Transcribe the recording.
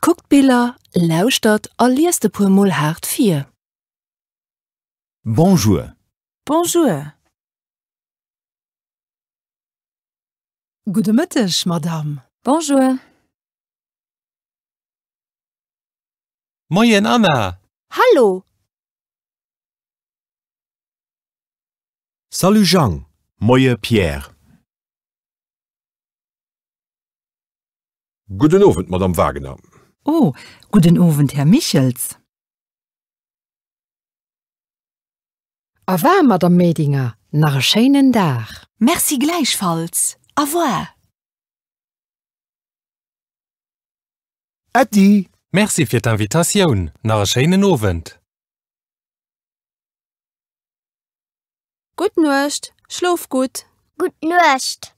Kuckt d'Biller, lauschtert a liest e puer Mol haart vir. Bonjour. Bonjour. Gudde Mëtteg, Madamm. Bonjour. Moien Anna! Hallo! Salut Jang! Moie Pierre! Gudden Owend, Madamm Wagener. Oh, gudden Owend, Här Michels. Au revoir, Madamm Medinger, nach e schéinen Dag. Merci gläichfalls. Au revoir. Äddi! Merci fir d'Invitatioun. Nach e schéinen Owend. Gutt Nuecht, schlof gutt. Gutt Nuecht.